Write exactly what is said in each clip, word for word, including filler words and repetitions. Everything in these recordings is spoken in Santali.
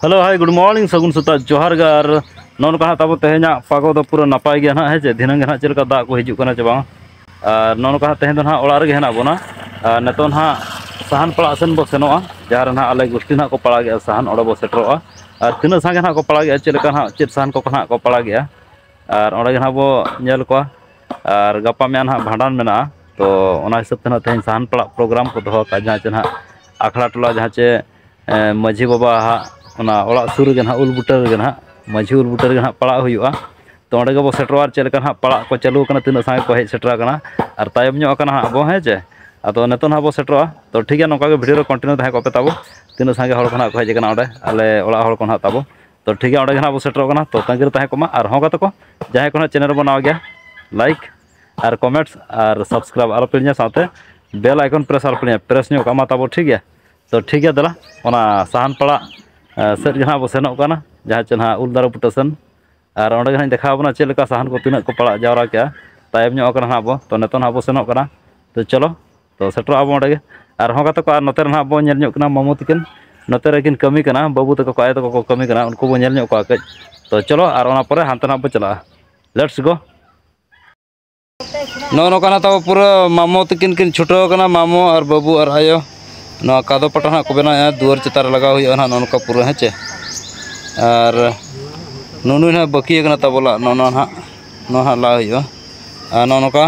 Hello, hi, good morning, ᱥᱟᱹᱜᱩᱱ ᱥᱮᱛᱟᱜ, ᱡᱚᱦᱟᱨ ᱜᱮ᱾ ᱟᱨ ᱱᱚᱜᱼᱚ ᱱᱚᱝᱠᱟ ᱦᱟᱸᱜ ᱛᱟᱵᱚ ᱛᱮᱦᱮᱧᱟᱜ ᱯᱟᱜᱚ ᱫᱚ ᱯᱩᱨᱟᱹ ᱱᱟᱯᱟᱭ ᱜᱮᱭᱟ ᱱᱟᱦᱟᱜ, ᱦᱮᱸ ᱪᱮ? ᱫᱷᱤᱱᱟᱹᱝ ᱜᱮ ᱱᱟᱦᱟᱜ ᱪᱮᱫ ᱞᱮᱠᱟ ᱫᱟᱜ ᱠᱚ ᱦᱤᱡᱩᱜ ᱠᱟᱱᱟ ᱪᱮ ᱵᱟᱝ᱾ ᱟᱨ ᱱᱚᱜᱼᱚ ᱱᱚᱝᱠᱟ ᱦᱟᱸᱜ ᱛᱮᱦᱮᱧ ᱫᱚ ᱱᱟᱦᱟᱜ ᱚᱲᱟᱜ ᱨᱮᱜᱮ ᱦᱮᱱᱟᱜ ᱵᱚᱱᱟ᱾ ᱟᱨ ᱱᱤᱛᱚᱜ ᱱᱟᱦᱟᱜ ᱥᱟᱦᱟᱱ ᱯᱟᱲᱟᱜ ᱥᱮᱱ ᱵᱚ ᱥᱮᱱᱚᱜᱼᱟ, ᱡᱟᱦᱟᱸ ᱨᱮ ᱱᱟᱦᱟᱜ ᱟᱞᱮ ᱜᱩᱥᱴᱤ ᱱᱟᱦᱟᱜ ᱠᱚ ᱯᱟᱲᱟᱜᱮᱜᱼᱟ ᱥᱟᱦᱟᱱ, ᱚᱸᱰᱮ ᱵᱚ ᱥᱮᱴᱮᱨᱚᱜᱼᱟ᱾ ᱟᱨ ᱛᱤᱱᱟᱹᱜ ᱥᱟᱸᱜᱮ ᱱᱟᱦᱟᱜ ᱠᱚ ᱯᱟᱲᱟᱜᱮᱜᱼᱟ, ᱪᱮᱫ ᱞᱮᱠᱟ ᱱᱟᱦᱟᱜ, ᱪᱮᱫ ᱥᱟᱦᱟᱱ ᱠᱚᱠᱚ ᱱᱟᱦᱟᱜ ᱠᱚ ᱯᱟᱲᱟᱜᱮᱜᱼᱟ, ᱟᱨ ᱚᱸᱰᱮ ᱜᱮ ᱱᱟᱦᱟᱜ ᱵᱚ ᱧᱮᱞ ᱠᱚᱣᱟ᱾ ᱟᱨ ᱜᱟᱯᱟ ᱢᱮᱭᱟᱝ ᱱᱟᱦᱟᱜ ᱵᱷᱟᱸᱰᱟᱱ ᱢᱮᱱᱟᱜᱼᱟ, ᱛᱚ ᱚᱱᱟ ᱦᱤᱥᱟᱹᱵ ᱛᱮ ᱱᱟᱦᱟᱜ ᱛᱮᱦᱮᱧ ᱥᱟᱦᱟᱱ ᱯᱟᱲᱟᱜ ᱯᱨᱳᱜᱨᱟᱢ ᱠᱚ ᱫᱚᱦᱚ ᱟᱠᱟᱫᱼᱟ, ᱡᱟᱦᱟᱸ ᱪᱮ ᱱᱟᱦᱟᱜ ᱟᱠᱷᱲᱟ ᱴᱚᱞᱟ, ᱡᱟᱦᱟᱸ ᱪᱮ ᱮ, ᱢᱟᱹᱡᱷᱤ ᱵᱟᱵᱟ ᱦᱟᱸᱜ ᱚᱱᱟ ᱚᱲᱟᱜ ᱥᱩᱨ ᱨᱮᱜᱮ ᱱᱟᱦᱟᱜ, ᱩᱞ ᱵᱩᱴᱟᱹ ᱨᱮᱜᱮ ᱱᱟᱦᱟᱜ, ᱢᱟᱹᱡᱷᱤ ᱩᱞ ᱵᱩᱴᱟᱹ ᱨᱮᱜᱮ ᱱᱟᱦᱟᱜ ᱯᱟᱲᱟᱜ ᱦᱩᱭᱩᱜᱼᱟ᱾ ᱛᱚ ᱚᱸᱰᱮ ᱜᱮᱵᱚ ᱥᱮᱴᱮᱨᱚᱜᱼᱟ, ᱟᱨ ᱪᱮᱫ ᱞᱮᱠᱟ ᱱᱟᱦᱟᱜ ᱯᱟᱲᱟᱜ ᱠᱚ ᱪᱟᱹᱞᱩ ᱟᱠᱟᱱᱟ, ᱛᱤᱱᱟᱹᱜ ᱥᱟᱸᱜᱮ ᱠᱚ ᱦᱮᱡ ᱥᱮᱴᱮᱨ ᱟᱠᱟᱱᱟ, ᱟᱨ ᱛᱟᱭᱚᱢ ᱧᱚᱜ ᱟᱠᱟᱱᱟ ᱦᱟᱸᱜ ᱵᱚ, ᱦᱮᱸ ᱪᱮ? ᱟᱫᱚ ᱱᱤᱛᱚᱜ ᱱᱟᱦᱟᱜ ᱵᱚ ᱥᱮᱴᱮᱨᱚᱜᱼᱟ᱾ ᱛᱚ ᱴᱷᱤᱠ ᱜᱮᱭᱟ, ᱱᱚᱝᱠᱟ ᱜᱮ ᱵᱷᱤᱰᱤᱭᱳ ᱨᱮ ᱠᱚᱱᱴᱤᱱᱤᱭᱩ ᱛᱟᱦᱮᱸ ᱠᱚᱜ ᱯᱮ ᱛᱟᱵᱚ, ᱛᱤᱱᱟᱹᱜ ᱥᱟᱸᱜᱮ ᱦᱚᱲ ᱠᱚ ᱱᱟᱦᱟᱜ ᱠᱚ ᱦᱮᱡ ᱟᱠᱟᱱᱟ ᱚᱸᱰᱮ, ᱟᱞᱮ ᱚᱲᱟᱜ ᱦᱚᱲ ᱠᱚ ᱱᱟᱦᱟᱜ ᱛᱟᱵᱚ᱾ ᱛᱚ ᱴᱷᱤᱠ ᱜᱮᱭᱟ, ᱚᱸᱰᱮ ᱜᱮ ᱱᱟᱦᱟᱜ ᱵᱚ ᱥᱮᱴᱮᱨᱚᱜ ᱠᱟᱱᱟ᱾ ᱛᱚ ᱛᱟᱺᱜᱤ ᱨᱮ ᱛᱟᱦᱮᱸ ᱠᱚᱜ ᱢᱟ᱾ ᱟᱨ ᱦᱚᱸ ᱜᱟᱛᱮ ᱠᱚ, ᱡᱟᱦᱟᱸᱭ ᱠᱚ ᱱᱟᱦᱟᱜ ᱪᱮᱱᱮᱞ ᱨᱮᱵᱚ ᱱᱟᱣᱟ ᱜᱮᱭᱟ, ᱞᱟᱭᱤᱠ ᱟᱨ ᱠᱚᱢᱮᱱᱴᱥ ᱟᱨ ᱥᱟᱵᱥᱠᱨᱟᱭᱤᱵᱽ ᱟᱞᱚ ᱯᱮ ᱦᱤᱲᱤᱧᱟ, ᱥᱟᱶᱛᱮ ᱵᱮᱞ ᱟᱭᱠᱚᱱ ᱯᱨᱮᱥ ᱟᱞᱚ ᱯᱮ ᱦᱤᱲᱤᱧᱟ, ᱯᱨᱮᱥ ᱧᱚᱜ ᱠᱟᱜ ᱢᱟ ᱛᱟᱵᱚ, ᱴᱷᱤᱠ ᱜᱮᱭᱟ? ᱛᱚ ᱴᱷᱤᱠ ᱜᱮᱭᱟ, ᱫᱮᱞᱟ ᱚᱱᱟ ᱥᱟᱦᱟᱱ ᱯᱟᱲᱟᱜ, ᱮ, ᱥᱮᱫ ᱜᱮ ᱱᱟᱦᱟᱜ ᱵᱚ ᱥᱮᱱᱚᱜ ᱠᱟᱱᱟ, ᱡᱟᱦᱟᱸ ᱪᱮ ᱱᱟᱦᱟᱜ ᱩᱞ ᱫᱟᱨᱮ ᱵᱩᱴᱟᱹ ᱥᱮᱱ᱾ ᱟᱨ ᱚᱸᱰᱮ ᱜᱮ ᱱᱟᱦᱟᱜ ᱤᱧ ᱫᱮᱠᱷᱟᱣ ᱟᱵᱚᱱᱟ ᱪᱮᱫ ᱞᱮᱠᱟ ᱥᱟᱦᱟᱱ ᱠᱚ ᱛᱤᱱᱟᱹᱜ ᱠᱚ ᱯᱟᱲᱟᱜ ᱡᱟᱣᱨᱟ ᱠᱮᱜᱼᱟ᱾ ᱛᱟᱭᱚᱢ ᱧᱚᱜ ᱟᱠᱟᱱᱟ ᱱᱟᱦᱟᱜ ᱵᱚ, ᱛᱚ ᱱᱤᱛᱚᱜ ᱱᱟᱦᱟᱜ ᱵᱚ ᱥᱮᱱᱚᱜ ᱠᱟᱱᱟ᱾ ᱛᱚ ᱪᱚᱞᱚ, ᱛᱚ ᱥᱮᱴᱮᱨᱚᱜ ᱟᱵᱚ ᱚᱸᱰᱮ ᱜᱮ᱾ ᱟᱨ ᱦᱚᱸ ᱜᱟᱛᱮ ᱠᱚ, ᱟᱨ ᱱᱚᱛᱮ ᱨᱮ ᱱᱟᱦᱟᱜ ᱵᱚ ᱧᱮᱞ ᱧᱚᱜ ᱠᱟᱱᱟ ᱢᱟᱢᱚ ᱛᱟᱹᱠᱤᱱ, ᱱᱚᱛᱮ ᱨᱮᱠᱤᱱ ᱠᱟᱹᱢᱤ ᱠᱟᱱᱟ, ᱵᱟᱹᱵᱩ ᱛᱟᱠᱚ ᱠᱚ, ᱟᱭᱳ ᱛᱟᱠᱚ ᱠᱚ ᱠᱟᱹᱢᱤ ᱠᱟᱱᱟ, ᱩᱱᱠᱩ ᱵᱚ ᱧᱮᱞ ᱧᱚᱜ ᱠᱚᱣᱟ ᱠᱟᱹᱡ᱾ ᱛᱚ ᱪᱚᱞᱚ, ᱟᱨ ᱚᱱᱟ ᱯᱚᱨᱮ ᱦᱟᱱᱛᱮ ᱱᱟᱦᱟᱜ ᱵᱚ ᱪᱟᱞᱟᱜᱼᱟ᱾ Let's go. ᱱᱚᱜᱼᱚ ᱱᱚᱝᱠᱟᱱᱟᱜ ᱛᱟᱵᱚ ᱯᱩᱨᱟᱹ ᱢᱟᱢᱚ ᱛᱟᱹᱠᱤᱱ ᱠᱤᱱ ᱪᱷᱩᱴᱟᱹᱣ ᱠᱟᱱᱟ, ᱢᱟᱢᱚ ᱟᱨ ᱵᱟᱹᱵᱩ ᱟᱨ ᱟᱭᱳ᱾ ᱱᱚᱣᱟ ᱠᱟᱫᱚ ᱯᱟᱴᱟ ᱦᱟᱸᱜ ᱠᱚ ᱵᱮᱱᱟᱣᱮᱫᱼᱟ, ᱫᱩᱣᱟᱹᱨ ᱪᱮᱛᱟᱱ ᱨᱮ ᱞᱟᱜᱟᱣ ᱦᱩᱭᱩᱜᱼᱟ ᱱᱟᱦᱟᱜ ᱱᱚᱜᱼᱚ ᱱᱚᱝᱠᱟ ᱯᱩᱨᱟᱹ, ᱦᱮᱸ ᱪᱮ? ᱟᱨ ᱱᱩᱱᱩᱭ ᱱᱟᱦᱟᱜ ᱵᱟᱹᱠᱤ ᱟᱠᱟᱱᱟ ᱛᱟᱵᱚ ᱞᱟᱜ, ᱱᱚᱜᱼᱚ ᱱᱚᱣᱟ ᱱᱟᱦᱟᱜ, ᱱᱚᱣᱟ ᱦᱟᱸᱜ ᱞᱟ ᱦᱩᱭᱩᱜᱼᱟ᱾ ᱟᱨ ᱱᱚᱜᱼᱚ ᱱᱚᱝᱠᱟ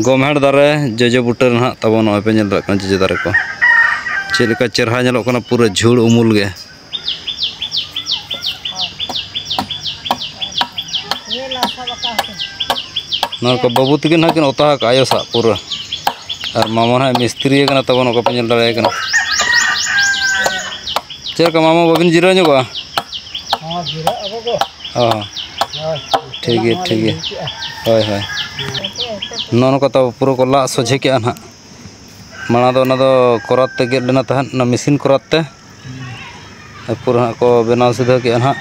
ᱜᱚᱢᱦᱮᱲ ᱫᱟᱨᱮ ᱡᱚᱡᱚ ᱵᱩᱴᱟᱹ ᱨᱮ ᱱᱟᱦᱟᱜ ᱛᱟᱵᱚ ᱱᱚᱜᱼᱚᱭ ᱯᱮ ᱧᱮᱞ ᱫᱟᱲᱮᱭᱟᱜ ᱠᱟᱱᱟ ᱡᱚᱡᱚ ᱫᱟᱨᱮ ᱠᱚ ᱪᱮᱫ ᱞᱮᱠᱟ ᱪᱮᱨᱦᱟ ᱧᱮᱞᱚᱜ ᱠᱟᱱᱟ, ᱯᱩᱨᱟᱹ ᱡᱷᱩᱲ ᱩᱢᱩᱞ ᱜᱮ᱾ ᱱᱚᱣᱟ ᱠᱚ ᱵᱟᱹᱵᱩ ᱛᱟᱹᱠᱤᱱ ᱱᱟᱦᱟᱜ ᱠᱤᱱ ᱚᱛᱟ ᱟᱠᱟᱫᱼᱟ ᱟᱭᱳ ᱥᱟᱜ ᱯᱩᱨᱟᱹ᱾ ᱟᱨ ᱢᱟᱢᱟ ᱱᱟᱦᱟᱜ ᱢᱤᱥᱛᱨᱤ ᱟᱠᱟᱱᱟ ᱛᱟᱵᱚᱱ, ᱚᱠᱟ ᱯᱮ ᱧᱮᱞ ᱫᱟᱲᱮᱭᱟᱭ ᱠᱟᱱᱟ᱾ ᱪᱮᱫ ᱞᱮᱠᱟ ᱢᱟᱢᱟ, ᱵᱟᱵᱤᱱ ᱡᱤᱨᱟᱹᱣ ᱧᱚᱜᱚᱜᱼᱟ? ᱦᱚᱸ, ᱡᱤᱨᱟᱹᱜ ᱟᱵᱚ ᱜᱚ᱾ ᱚ, ᱦᱳᱭ᱾ ᱴᱷᱤᱠ ᱜᱮᱭᱟ, ᱚᱱᱟ ᱴᱷᱤᱠ ᱞᱤᱧ ᱜᱮᱭᱟ᱾ ᱞᱟᱹᱭ ᱠᱮᱜᱼᱟ᱾ ᱦᱳᱭ, ᱦᱳᱭ᱾ ᱦᱮᱸ᱾ ᱱᱚᱜᱼᱚ ᱱᱚᱝᱠᱟ ᱛᱟᱵᱚ ᱯᱩᱨᱟᱹ ᱠᱚ ᱞᱟᱜ ᱥᱚᱡᱷᱮ ᱠᱮᱜᱼᱟ ᱱᱟᱦᱟᱜ᱾ ᱢᱟᱲᱟᱝ ᱫᱚ ᱚᱱᱟ ᱫᱚ ᱠᱚᱨᱟᱛ ᱛᱮ ᱜᱮᱫ ᱞᱮᱱᱟ ᱛᱟᱦᱮᱸᱫ, ᱚᱱᱟ ᱢᱮᱥᱤᱱ ᱠᱚᱨᱟᱛ ᱛᱮ᱾ ᱯᱩᱨᱟᱹ ᱦᱟᱸᱜ ᱠᱚ ᱵᱮᱱᱟᱣ ᱥᱤᱫᱷᱟᱹ ᱠᱮᱜᱼᱟ ᱱᱟᱦᱟᱜ᱾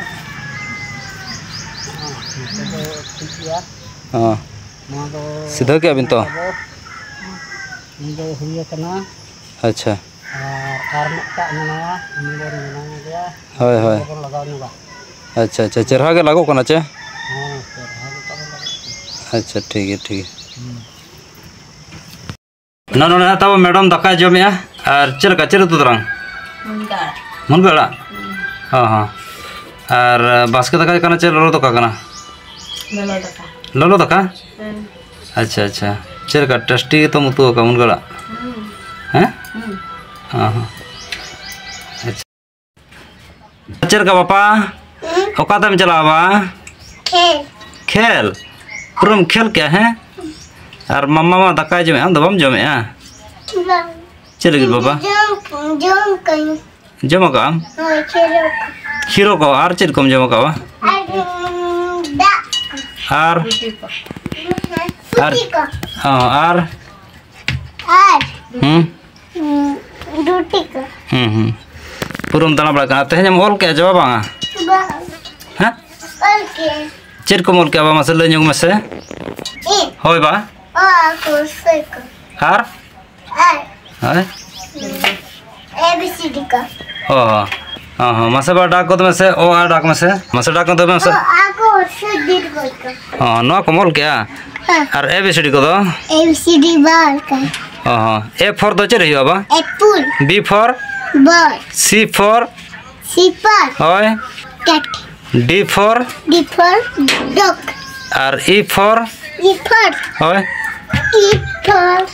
ᱱᱤᱛᱚᱜ ᱫᱚ ᱴᱷᱤᱠ ᱜᱮᱭᱟ᱾ ᱦᱚᱸ᱾ ᱱᱚᱣᱟ ᱫᱚ ᱥᱤᱫᱷᱟᱹ ᱠᱮᱜᱼᱟ ᱵᱤᱱ ᱛᱚ? ᱱᱚᱣᱟ ᱫᱚ ᱦᱩᱭ ᱟᱠᱟᱱᱟ᱾ ᱟᱪᱪᱷᱟ᱾ ᱟᱨ ᱟᱨ ᱢᱤᱫᱴᱟᱜ ᱢᱮᱱᱟᱭᱟ, ᱩᱱᱤ ᱵᱚᱱ ᱢᱮᱱᱟᱭ ᱜᱮᱭᱟ᱾ ᱦᱳᱭ, ᱦᱳᱭ᱾ ᱵᱚᱱ ᱞᱟᱜᱟᱣ ᱧᱚᱜᱟ᱾ ᱟᱪᱪᱷᱟ, ᱟᱪᱪᱷᱟ, ᱪᱮᱨᱦᱟ ᱜᱮ ᱞᱟᱜᱚᱜ ᱠᱟᱱᱟ ᱪᱮ? ᱦᱮᱸ, ᱪᱮᱨᱦᱟ ᱜᱮ ᱛᱟᱵᱚᱱ ᱞᱟᱜᱟᱜ ᱠᱟᱱᱟ᱾ ᱟᱪᱪᱷᱟ, ᱴᱷᱤᱠ ᱜᱮᱭᱟ, ᱴᱷᱤᱠ ᱜᱮᱭᱟ᱾ ᱦᱩᱸ᱾ ᱱᱚᱜᱼᱚ ᱱᱚᱰᱮ ᱦᱟᱸᱜ ᱛᱟᱵᱚ ᱢᱮᱰᱟᱢ ᱫᱟᱠᱟᱭ ᱡᱚᱢᱮᱜᱼᱟ᱾ ᱟᱨ ᱪᱮᱫ ᱞᱮᱠᱟ, ᱪᱮᱫ ᱩᱛᱩ ᱛᱟᱨᱟᱝ? ᱢᱩᱱᱜᱟᱹ ᱟᱲᱟᱜ᱾ ᱢᱩᱱᱜᱟᱹ ᱟᱲᱟᱜ? ᱦᱩᱸ᱾ ᱦᱚᱸ, ᱦᱚᱸ᱾ ᱟᱨ ᱵᱟᱥᱠᱮ ᱫᱟᱠᱟ ᱠᱟᱱᱟ ᱪᱮ ᱞᱚᱞᱚ ᱫᱟᱠᱟ ᱠᱟᱱᱟ? ᱞᱚᱞᱚ ᱫᱟᱠᱟ᱾ ᱞᱚᱞᱚ ᱫᱟᱠᱟ? ᱦᱮᱸ᱾ ᱟᱪᱪᱷᱟ, ᱟᱪᱪᱷᱟ᱾ ᱪᱮᱫ ᱞᱮᱠᱟ ᱴᱮᱥᱴᱤ ᱜᱮᱛᱚᱢ ᱩᱛᱩ ᱟᱠᱟᱫ ᱢᱩᱱᱜᱟᱹ ᱟᱲᱟᱜ? ᱦᱩᱸ᱾ ᱦᱮᱸ? ᱦᱩᱸ᱾ ᱦᱚᱸ, ᱦᱚᱸ᱾ ᱟᱪᱪᱷᱟ᱾ ᱪᱮᱫ ᱞᱮᱠᱟ ᱵᱟᱯᱟ? ᱦᱩᱸ? ᱚᱠᱟ ᱛᱮᱢ ᱪᱟᱞᱟᱣᱟ ᱵᱟ? ᱠᱷᱮᱞ᱾ ᱠᱷᱮᱞ? ᱯᱩᱨᱟᱹᱢ ᱠᱷᱮᱞ ᱠᱮᱜᱼᱟ, ᱦᱮᱸ? ᱟᱨ ᱢᱟᱢᱟ ᱢᱟ ᱫᱟᱠᱟᱭ ᱡᱚᱢᱮᱜᱼᱟ, ᱟᱢ ᱫᱚ ᱵᱟᱢ ᱡᱚᱢᱮᱜᱼᱟ? ᱵᱟᱝ᱾ ᱪᱮᱫ ᱞᱟᱹᱜᱤᱫ ᱵᱟᱵᱟ? ᱡᱚᱢ, ᱡᱚᱢ ᱠᱟᱹᱧ᱾ ᱡᱚᱢ ᱟᱠᱟᱜ ᱟᱢ? ᱦᱳᱭ, ᱠᱷᱮᱞ᱾ ᱠᱷᱤᱨᱚ ᱠᱚ, ᱟᱨ ᱪᱮᱫ ᱠᱚᱢ ᱡᱚᱢ ᱟᱠᱟᱜᱼᱟ? ᱟᱨ, ᱩᱸ, ᱫᱟᱜ᱾ ᱟᱨ? ᱦᱮᱸ, ᱟᱨ? ᱯᱩᱴᱤ ᱠᱚ᱾ ᱦᱚᱸ, ᱟᱨ? ᱟᱨ? ᱦᱩᱸ? ᱩᱸ, ᱨᱩᱴᱤ ᱠᱚ᱾ ᱦᱩᱸ, ᱦᱩᱸ᱾ ᱯᱩᱨᱟᱹᱢ ᱫᱟᱬᱟ ᱵᱟᱲᱟ ᱠᱟᱱᱟ᱾ ᱛᱮᱦᱮᱧ ᱮᱢ ᱚᱞ ᱠᱮᱜᱼᱟ ᱡᱮ ᱵᱟᱝᱟ? ᱵᱟᱝ᱾ ᱦᱮᱸ? ᱚᱞ ᱠᱮᱜᱼᱟᱹᱧ᱾ ᱪᱮᱫ ᱠᱚᱢ ᱚᱞ ᱠᱮᱜᱼᱟ ᱵᱟ, ᱢᱟᱥᱮ ᱞᱟᱹᱭ ᱧᱚᱜ ᱢᱮᱥᱮ? ᱤᱧ᱾ ᱦᱳᱭ ᱵᱟ᱾ ᱚ, ᱟ ᱠᱚ, ᱥᱮ ᱠᱚ᱾ ᱟᱨ? ᱟᱨ ᱦᱳᱭ᱾ A B C D ᱠᱚ᱾ ᱚ ᱦᱚᱸ᱾ ᱦᱚᱸ, ᱦᱚᱸ᱾ ᱢᱟᱥᱮ ᱵᱟ ᱰᱟᱠ ᱜᱚᱫ ᱢᱮᱥᱮ, ᱚ ᱟ ᱰᱟᱠ ᱢᱮᱥᱮ᱾ ᱢᱟᱥᱮ ᱰᱟᱠ ᱜᱚᱫ ᱢᱮᱥᱮ᱾ ᱚ, ᱟ ᱠᱚ, ᱥᱮ ᱫᱤᱨ ᱠᱚ᱾ ᱦᱚᱸ, ᱱᱚᱣᱟ ᱠᱚᱢ ᱚᱞ ᱠᱮᱜᱼᱟ? ᱦᱮᱸ᱾ ᱟᱨ A B C D ᱠᱚᱫᱚ? A B C D ᱵᱟ ᱚᱞ ᱠᱟᱜᱼᱟ᱾ ᱚ ᱦᱚᱸ᱾ A for ᱫᱚ ᱪᱮᱫ ᱦᱩᱭᱩᱜᱼᱟ ᱵᱟ? Apple᱾ B for? Ball। C for? Slipper। ᱦᱳᱭ᱾ Cat। D for? D for dog। R E for? E for? ᱦᱳᱭ᱾ E for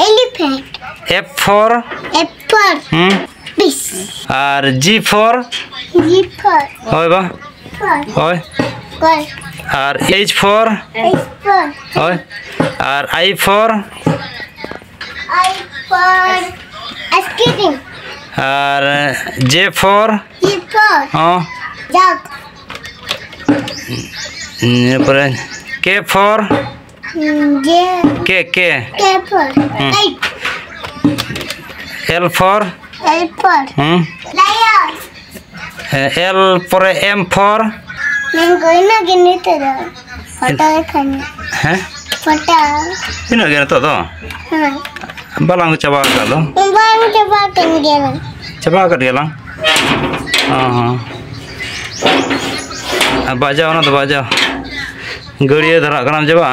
elephant। F for? F for ᱦᱩᱸ᱾ Fish। R G for? G for ᱦᱳᱭ ᱵᱟ? Four। ᱦᱳᱭ᱾ Four। R H for? H for ᱦᱳᱭ᱾ ᱟᱨ I for? I for ice cream। R J for? J for ᱦᱚᱸ। Jug। ᱤᱱᱟᱹ ᱯᱚᱨᱮ K for? ᱦᱩᱸ, J। K, K। K for ᱦᱩᱸ। Kite। L for? L for ᱦᱩᱸ। Lion। ᱦᱮᱸ, L ᱯᱚᱨᱮ M for? ᱢᱮᱱ ᱠᱚ ᱤᱱᱟᱹᱜ ᱜᱮ ᱱᱤᱛᱚᱜ ᱫᱚ᱾ ᱯᱷᱳᱴᱳ ᱜᱮ ᱠᱷᱟᱱ᱾ ᱦᱮᱸ? ᱯᱷᱳᱴᱳ᱾ ᱤᱱᱟᱹᱜ ᱜᱮ ᱱᱤᱛᱚᱜ ᱫᱚ? ᱦᱮᱸ᱾ ᱵᱟᱞᱟᱝ ᱪᱟᱵᱟ ᱟᱠᱟᱫ ᱫᱚ᱾ ᱵᱟᱝ ᱪᱟᱵᱟ ᱟᱠᱟᱱ ᱜᱮᱭᱟ ᱞᱟᱝ᱾ ᱪᱟᱵᱟ ᱟᱠᱟᱫ ᱜᱮᱭᱟ ᱞᱟᱝ? ᱚ ᱦᱚᱸ᱾ ᱟᱨ ᱵᱟᱡᱟᱣ, ᱚᱱᱟ ᱫᱚ ᱵᱟᱡᱟᱣ᱾ ᱜᱟᱹᱲᱭᱟᱹ ᱫᱷᱟᱨᱟᱜ ᱠᱟᱱᱟᱢ ᱪᱟᱵᱟ?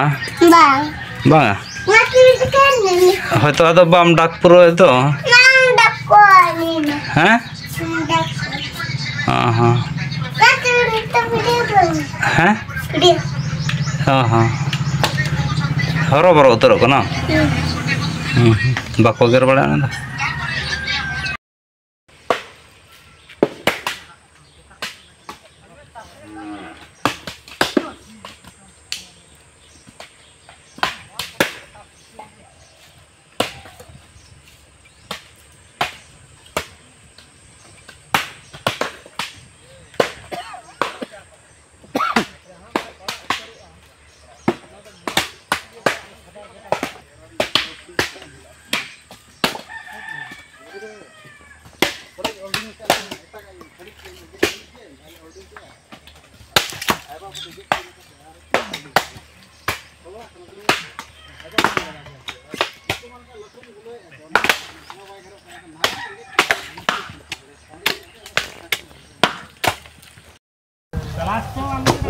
ᱵᱟᱝ᱾ ᱵᱟᱝᱟ? ᱚᱱᱟ ᱛᱮᱜᱮ ᱪᱤᱠᱟᱹᱭᱮᱱᱟ? ᱦᱚᱭᱛᱚ ᱟᱫᱚ ᱵᱟᱢ ᱰᱟᱠ ᱯᱩᱨᱟᱹᱣ ᱫᱚ᱾ ᱵᱟᱝ ᱰᱟᱠ ᱠᱚᱣᱟ ᱤᱧ ᱫᱚ᱾ ᱦᱮᱸ? ᱵᱟᱝ ᱰᱟᱠ ᱠᱚᱣᱟ᱾ ᱚ ᱦᱚᱸ᱾ ᱚᱱᱟ ᱛᱮᱜᱮ ᱱᱤᱛᱚᱜ video ᱠᱚ᱾ ᱦᱮᱸ? Video᱾ ᱚ ᱦᱚᱸ᱾ ᱦᱚᱨᱚᱵᱚᱨᱚ ᱩᱛᱟᱹᱨᱚᱜ ᱠᱟᱱᱟ? ᱦᱩᱸ᱾ ᱦᱩᱸ, ᱦᱩᱸ᱾ ᱵᱟᱠᱚ ᱜᱮᱨ ᱵᱟᱲᱟᱜᱼᱟ ᱚᱱᱟ ᱫᱚ᱾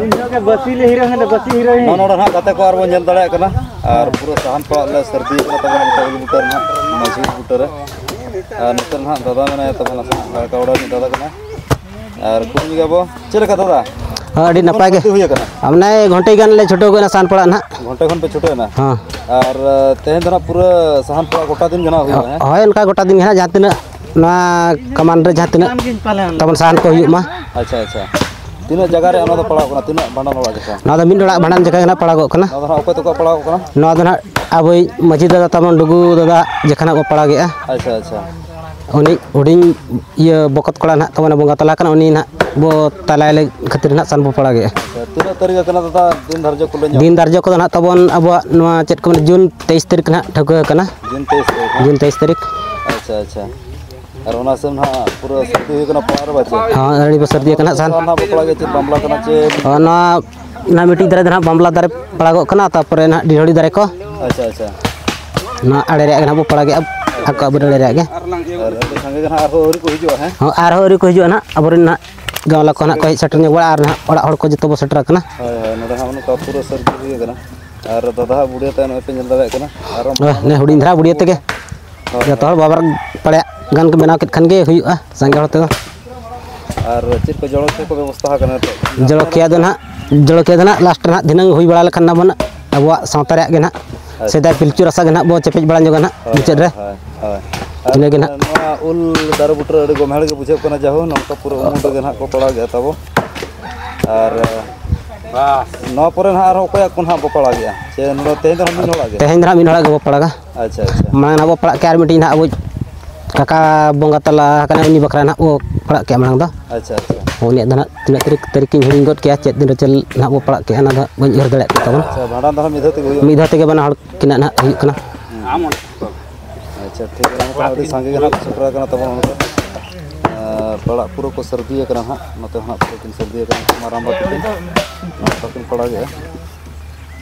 ᱩᱱ ᱡᱚᱦᱚᱜ ᱜᱮ ᱵᱟᱹᱥᱤ ᱞᱮ ᱦᱤᱨᱳ ᱦᱮᱸ ᱵᱟᱹᱥᱤ ᱦᱤᱨᱳᱭᱤᱱ᱾ ᱱᱚᱜᱼᱚ ᱱᱚᱰᱮ ᱱᱟᱦᱟᱜ ᱜᱟᱛᱮ ᱠᱚ ᱟᱨᱵᱚᱱ ᱧᱮᱞ ᱫᱟᱲᱮᱭᱟᱜ ᱠᱟᱱᱟ᱾ ᱟᱨ ᱯᱩᱨᱟᱹ ᱥᱟᱦᱟᱱ ᱯᱟᱲᱟᱜ ᱞᱮ ᱥᱟᱹᱨᱫᱤ ᱠᱟᱱᱟ ᱛᱟᱵᱚᱱ, ᱱᱤᱛᱚᱜ ᱩᱞ ᱵᱩᱴᱟᱹ ᱨᱮ ᱱᱟᱦᱟᱜ, ᱢᱟᱹᱡᱷᱤ ᱩᱞ ᱵᱩᱴᱟᱹ ᱨᱮ᱾ ᱟᱨ ᱱᱚᱛᱮ ᱨᱮ ᱱᱟᱦᱟᱜ ᱫᱟᱫᱟ ᱢᱮᱱᱟᱭᱟ ᱛᱟᱵᱚᱱ, ᱱᱟᱥᱮᱱᱟᱜ ᱞᱟᱲᱠᱟ ᱵᱟᱲᱟ ᱨᱤᱱᱤᱡ ᱫᱟᱫᱟ ᱠᱟᱱᱟᱭ᱾ ᱟᱨ ᱠᱩᱞᱤ ᱧᱚᱜ ᱜᱮᱭᱟ ᱵᱚ, ᱪᱮᱫ ᱞᱮᱠᱟ ᱫᱟᱫᱟ? ᱦᱮᱸ, ᱟᱹᱰᱤ ᱱᱟᱯᱟᱭ ᱜᱮ᱾ ᱥᱟᱹᱨᱫᱤ ᱦᱩᱭ ᱟᱠᱟᱱᱟ? ᱟᱨ ᱢᱟᱱᱮ ᱜᱷᱚᱱᱴᱮ ᱜᱟᱱ ᱞᱮ ᱪᱷᱩᱴᱟᱹᱣ ᱜᱚᱫ ᱮᱱᱟ ᱥᱟᱦᱟᱱ ᱯᱟᱲᱟᱜ ᱱᱟᱦᱟᱜ᱾ ᱜᱷᱚᱱᱴᱮ ᱠᱷᱚᱱ ᱯᱮ ᱪᱷᱩᱴᱟᱹᱣ ᱮᱱᱟ? ᱦᱮᱸ᱾ ᱟᱨ, ᱛᱮᱦᱮᱧ ᱫᱚ ᱱᱟᱦᱟᱜ ᱯᱩᱨᱟᱹ ᱥᱟᱦᱟᱱ ᱯᱟᱲᱟᱜ ᱜᱚᱴᱟ ᱫᱤᱱ ᱜᱮ ᱱᱟᱦᱟᱜ ᱦᱩᱭᱩᱜᱼᱟ, ᱦᱮᱸ? ᱦᱳᱭ, ᱚᱱᱠᱟ ᱜᱚᱴᱟ ᱫᱤᱱ ᱜᱮ ᱱᱟᱦᱟᱜ, ᱡᱟᱦᱟᱸ ᱛᱤᱱᱟᱹᱜ ᱱᱚᱣᱟ ᱠᱟᱢᱟᱱ ᱨᱮ ᱡᱟᱦᱟᱸ ᱛᱤᱱᱟᱹᱜ ᱛᱟᱵᱚᱱ ᱥᱟᱦᱟᱱ ᱠᱚ ᱦᱩᱭᱩᱜ ᱢᱟ᱾ ᱟᱪᱪᱷᱟ, ᱟᱪᱪᱷᱟ᱾ ᱛᱤᱱᱟᱹᱜ ᱡᱟᱭᱜᱟ ᱨᱮ ᱚᱱᱟ ᱫᱚ ᱯᱟᱲᱟᱜ ᱠᱟᱱᱟ? ᱛᱤᱱᱟᱹᱜ ᱵᱷᱟᱸᱰᱟᱱ ᱚᱲᱟᱜ ᱡᱟᱭᱜᱟ? ᱱᱚᱣᱟ ᱫᱚ ᱢᱤᱫ ᱚᱲᱟᱜ ᱵᱷᱟᱸᱰᱟᱱ ᱡᱟᱭᱜᱟ ᱜᱮ ᱱᱟᱦᱟᱜ ᱯᱟᱲᱟᱜᱚᱜ ᱠᱟᱱᱟ᱾ ᱱᱚᱣᱟ ᱫᱚ ᱱᱟᱦᱟᱜ ᱚᱠᱚᱭ ᱛᱟᱠᱚᱣᱟᱜ ᱯᱟᱲᱟᱜᱚᱜ ᱠᱟᱱᱟ? ᱱᱚᱣᱟ ᱫᱚ ᱱᱟᱦᱟᱜ ᱟᱵᱚᱭᱤᱡ ᱢᱟᱹᱡᱷᱤ ᱫᱟᱫᱟ ᱛᱟᱵᱚᱱ, ᱰᱩᱜᱩ ᱫᱟᱫᱟ ᱡᱟᱦᱟᱸ ᱱᱟᱦᱟᱜ ᱵᱚ ᱯᱟᱲᱟᱜᱮᱜᱼᱟ᱾ ᱟᱪᱪᱷᱟ, ᱟᱪᱪᱷᱟ᱾ ᱩᱱᱤ ᱦᱩᱰᱤᱧ ᱤᱭᱟᱹ ᱵᱚᱠᱚᱛ ᱠᱚᱲᱟ ᱱᱟᱦᱟᱜ ᱛᱟᱵᱚᱱ ᱵᱚᱸᱜᱟ ᱛᱟᱞᱟ ᱠᱟᱱᱟ, ᱩᱱᱤ ᱱᱟᱦᱟᱜ ᱵᱚ ᱛᱟᱞᱟᱭ ᱞᱟᱹᱜᱤᱫ ᱠᱷᱟᱹᱛᱤᱨ ᱱᱟᱦᱟᱜ ᱥᱟᱦᱟᱱ ᱵᱚ ᱯᱟᱲᱟᱜᱮᱜᱼᱟ᱾ ᱟᱪᱪᱷᱟ, ᱛᱤᱱᱟᱹᱜ ᱛᱟᱹᱨᱤᱠᱷ ᱠᱟᱱᱟ ᱫᱟᱫᱟ, ᱫᱤᱱ ᱫᱷᱟᱨᱡᱚ ᱠᱚ ᱞᱟᱹᱭ ᱧᱚᱜ? ᱫᱤᱱ ᱫᱷᱟᱨᱡᱚ ᱠᱚᱫᱚ ᱱᱟᱦᱟᱜ ᱛᱟᱵᱚᱱ ᱟᱵᱚᱣᱟᱜ ᱱᱚᱣᱟ ᱪᱮᱫ ᱠᱚ ᱢᱮᱱᱟ, ᱡᱩᱱ ᱛᱮᱭᱤᱥ ᱛᱟᱹᱨᱤᱠᱷ ᱱᱟᱦᱟᱜ ᱴᱷᱟᱹᱣᱠᱟᱹ ᱟᱠᱟᱱᱟ᱾ ᱡᱩᱱ ᱛᱮᱭᱤᱥ ᱛᱟᱹᱨᱤᱠᱷ, ᱦᱮᱸ? ᱡᱩᱱ ᱛᱮᱭᱤᱥ ᱛᱟᱹᱨᱤᱠᱷ᱾ ᱟᱪᱪᱷᱟ, ᱟᱪᱪᱷᱟ᱾ ᱟᱨ ᱚᱱᱟ ᱥᱮᱫ ᱱᱟᱦᱟᱜ ᱯᱩᱨᱟᱹ ᱥᱟᱹᱨᱫᱤ ᱦᱩᱭ ᱠᱟᱱᱟ ᱯᱟᱲᱟᱜ ᱨᱮ ᱵᱟᱪᱮ? ᱦᱚᱸ, ᱟᱹᱰᱤ ᱵᱚ ᱥᱟᱹᱨᱫᱤ ᱟᱠᱟᱱᱟ ᱥᱟᱦᱟᱱ᱾ ᱱᱟᱦᱟᱜ ᱵᱟᱯᱞᱟ ᱜᱮ ᱪᱮᱫ ᱵᱟᱢᱞᱟ ᱠᱟᱱᱟ ᱪᱮ? ᱦᱚᱸ, ᱱᱚᱣᱟ, ᱱᱚᱣᱟ ᱢᱤᱫᱴᱤᱡ ᱫᱟᱨᱮ ᱫᱚ ᱱᱟᱦᱟᱜ ᱵᱟᱢᱞᱟ ᱫᱟᱨᱮ ᱯᱟᱲᱟᱜᱚᱜ ᱠᱟᱱᱟ, ᱛᱟᱨᱯᱚᱨᱮ ᱱᱟᱦᱟᱜ ᱰᱤᱦᱚᱲᱤ ᱫᱟᱨᱮ ᱠᱚ᱾ ᱟᱪᱪᱷᱟ, ᱟᱪᱪᱷᱟ᱾ ᱱᱚᱣᱟ ᱟᱲᱮ ᱨᱮᱭᱟᱜ ᱜᱮ ᱱᱟᱦᱟᱜ ᱵᱚ ᱯᱟᱲᱟᱜᱮᱜᱼᱟ, ᱟᱠᱚᱣᱟᱜ ᱵᱟᱹᱫᱽ ᱟᱲᱮ ᱨᱮᱭᱟᱜ ᱜᱮ᱾ ᱟᱨ ᱟᱹᱰᱤ ᱥᱟᱸᱜᱮ ᱜᱮ ᱱᱟᱦᱟᱜ ᱟᱨᱦᱚᱸ ᱟᱹᱣᱨᱤ ᱠᱚ ᱦᱤᱡᱩᱜᱼᱟ, ᱦᱮᱸ? ᱦᱚᱸ, ᱟᱨᱦᱚᱸ ᱟᱹᱣᱨᱤ ᱠᱚ ᱦᱤᱡᱩᱜᱼᱟ ᱱᱟᱦᱟᱜ, ᱟᱵᱚᱨᱮᱱ ᱱᱟᱦᱟᱜ ᱜᱟᱶᱞᱟ ᱠᱚ ᱱᱟᱦᱟᱜ ᱠᱚ ᱦᱮᱡ ᱥᱮᱴᱮᱨ ᱧᱚᱜᱚᱜᱼᱟ ᱟᱨ ᱱᱟᱦᱟᱜ ᱚᱲᱟᱜ ᱦᱚᱲ ᱠᱚ ᱡᱚᱛᱚ ᱵᱚ ᱥᱮᱴᱮᱨ ᱟᱠᱟᱱᱟ᱾ ᱦᱳᱭ, ᱦᱳᱭ, ᱱᱚᱰᱮ ᱦᱟᱸᱜ ᱚᱱᱠᱟ ᱯᱩᱨᱟᱹ ᱥᱟᱹᱨᱫᱤ ᱦᱩᱭ ᱟᱠᱟᱱᱟ᱾ ᱟᱨ ᱫᱟᱫᱟ ᱦᱟᱜ ᱵᱩᱰᱷᱤ ᱛᱟᱭ ᱱᱚᱜᱼᱚᱭ ᱯᱮ ᱧᱮᱞ ᱫᱟᱲᱮᱭᱟᱜ ᱠᱟᱱᱟ᱾ ᱟᱨ ᱦᱳᱭ, ᱱᱮ ᱦᱩᱰᱤᱧ ᱫᱷᱟᱨᱟ ᱵᱩᱰᱷᱤ ᱛᱮᱜᱮ᱾ ᱦᱳᱭ, ᱡᱚᱛᱚ ᱦᱚᱲ ᱵᱟᱵᱟᱨ ᱯᱟᱲᱟᱜ ᱜᱟᱱ ᱠᱚ ᱵᱮᱱᱟᱣ ᱠᱮᱫ ᱠᱷᱟᱱ ᱜᱮ ᱦᱩᱭᱩᱜᱼᱟ, ᱥᱟᱸᱜᱮ ᱦᱚᱲ ᱛᱮᱫᱚ᱾ ᱟᱨ ᱪᱮᱫ ᱠᱚ ᱡᱚᱞᱚᱠᱷᱤᱭᱟᱹ ᱠᱚ ᱵᱮᱵᱚᱥᱛᱷᱟ ᱟᱠᱟᱱᱟ ᱱᱤᱛᱚᱜ? ᱡᱚᱞᱚᱠᱷᱤᱭᱟᱹ ᱫᱚ ᱱᱟᱦᱟᱜ, ᱡᱚᱞᱚᱠᱷᱤᱭᱟᱹ ᱫᱚ ᱱᱟᱦᱟᱜ ᱞᱟᱥᱴ ᱨᱮ ᱱᱟᱦᱟᱜ ᱫᱷᱤᱱᱟᱹᱝ ᱦᱩᱭ ᱵᱟᱲᱟ ᱞᱮᱠᱷᱟᱱ ᱱᱟᱦᱟᱜ ᱵᱚᱱ ᱟᱵᱚᱣᱟᱜ ᱥᱟᱶᱛᱟ ᱨᱮᱭᱟᱜ ᱜᱮ ᱱᱟᱦᱟᱜ, ᱟᱪᱪᱷᱟ᱾ ᱥᱮᱫᱟᱭ ᱯᱤᱞᱪᱩ ᱨᱟᱥᱟ ᱜᱮ ᱱᱟᱦᱟᱜ ᱵᱚ ᱪᱮᱯᱮᱡ ᱵᱟᱲᱟ ᱧᱚᱜᱟ ᱱᱟᱦᱟᱜ ᱦᱳᱭ, ᱢᱩᱪᱟᱹᱫ ᱨᱮ᱾ ᱦᱳᱭ, ᱦᱳᱭ᱾ ᱟᱨ ᱤᱱᱟᱹ ᱜᱮ ᱱᱟᱦᱟᱜ᱾ ᱱᱚᱣᱟ ᱩᱞ ᱫᱟᱨᱮ ᱵᱩᱴᱟᱹ ᱨᱮ ᱟᱹᱰᱤ ᱜᱚᱢᱦᱮᱲ ᱜᱮ ᱵᱩᱡᱷᱟᱹᱜ ᱠᱟᱱᱟ, ᱡᱟᱭᱦᱳᱠ ᱱᱚᱝᱠᱟ ᱯᱩᱨᱟᱹ ᱩᱢᱩᱞ ᱨᱮᱜᱮ ᱱᱟᱦᱟᱜ ᱠᱚ ᱯᱟᱲᱟᱜᱮᱜᱼᱟ ᱛᱟᱵᱚ᱾ ᱟᱨ ᱱᱚᱣᱟ ᱯᱚᱨᱮ ᱱᱟᱦᱟᱜ ᱟᱨᱦᱚᱸ ᱚᱠᱚᱭᱟᱜ ᱠᱚ ᱱᱟᱦᱟᱜ ᱵᱚ ᱯᱟᱲᱟᱜᱮᱜᱼᱟ? ᱥᱮ ᱱᱚᱰᱮ ᱛᱮᱦᱮᱧ ᱫᱚ ᱱᱟᱦᱟᱜ ᱢᱤᱫ ᱦᱚᱲᱟᱜ ᱜᱮ? ᱛᱮᱦᱮᱧ ᱫᱚ ᱱᱟᱦᱟᱜ ᱢᱤᱫ ᱦᱚᱲᱟᱜ ᱜᱮᱵᱚ ᱯᱟᱲᱟᱜᱟ᱾ ᱟᱪᱪᱷᱟ, ᱟᱪᱪᱷᱟ᱾ ᱢᱟᱲᱟᱝ ᱱᱟᱦᱟᱜ ᱵᱚ ᱯᱟᱲᱟᱜ ᱠᱮᱜᱼᱟ, ᱟᱨ ᱢᱤᱫᱴᱤᱡ ᱱᱟᱦᱟᱜ ᱟᱵᱚ ᱠᱟᱠᱟ ᱵᱚᱸᱜᱟ ᱛᱟᱞᱟ ᱟᱠᱟᱱᱟ, ᱩᱱᱤ ᱵᱟᱠᱷᱨᱟ ᱱᱟᱦᱟᱜ ᱵᱚ ᱯᱟᱲᱟᱜ ᱠᱮᱜᱼᱟ ᱢᱟᱲᱟᱝ ᱫᱚ᱾ ᱟᱪᱪᱷᱟ, ᱟᱪᱪᱷᱟ᱾ ᱩᱱᱤᱭᱟᱜ ᱫᱚ ᱱᱟᱦᱟᱜ ᱛᱤᱱᱟᱹᱜ ᱛᱟᱹᱨᱤᱠᱷ, ᱛᱟᱹᱨᱤᱠᱷ ᱤᱧ ᱦᱤᱲᱤᱧ ᱜᱚᱫ ᱠᱮᱜᱼᱟ, ᱪᱮᱫ ᱫᱤᱱ ᱨᱮ ᱪᱮᱫ ᱱᱟᱦᱟᱜ ᱵᱚ ᱯᱟᱲᱟᱜ ᱠᱮᱜᱼᱟ, ᱚᱱᱟ ᱫᱚ ᱦᱟᱸᱜ ᱵᱟᱹᱧ ᱩᱭᱦᱟᱹᱨ ᱫᱟᱲᱮᱭᱟᱜ ᱠᱟᱱ ᱛᱟᱵᱚᱱᱟ᱾ ᱟᱪᱪᱷᱟ, ᱵᱷᱟᱸᱰᱟᱱ ᱫᱚ ᱱᱟᱦᱟᱜ ᱢᱤᱫ ᱫᱷᱟᱣ ᱛᱮᱜᱮ ᱦᱩᱭᱩᱜᱼᱟ? ᱢᱤᱫ ᱫᱷᱟᱣ ᱛᱮᱜᱮ ᱵᱟᱱᱟ ᱦᱚᱲ ᱠᱤᱱᱟᱜ ᱱᱟᱦᱟᱜ ᱦᱩᱭᱩᱜ ᱠᱟᱱᱟ᱾ ᱟᱪᱪᱷᱟ, ᱴᱷᱤᱠ ᱜᱮᱭᱟ, ᱱᱚᱝᱠᱟ ᱟᱹᱰᱤ ᱥᱟᱸᱜᱮ ᱜᱮ ᱱᱟᱦᱟᱜ ᱠᱚ ᱥᱮᱴᱮᱨ ᱟᱠᱟᱱᱟ ᱛᱟᱵᱚᱱ ᱱᱚᱛᱮ᱾ ᱟᱨ ᱯᱟᱲᱟᱜ ᱯᱩᱨᱟᱹ ᱠᱚ ᱥᱟᱹᱨᱫᱤ ᱟᱠᱟᱱᱟ ᱱᱟᱦᱟᱜ, ᱱᱚᱛᱮ ᱦᱚᱸ ᱱᱟᱦᱟᱜ ᱯᱩᱨᱟᱹ ᱠᱤᱱ ᱥᱟᱹᱨᱫᱤ ᱟᱠᱟᱱᱟ, ᱢᱟᱨᱟᱝᱵᱟ ᱛᱟᱹᱠᱤᱱ ᱱᱚᱝᱠᱟ ᱠᱤᱱ ᱯᱟᱲᱟᱜᱮᱜᱼᱟ᱾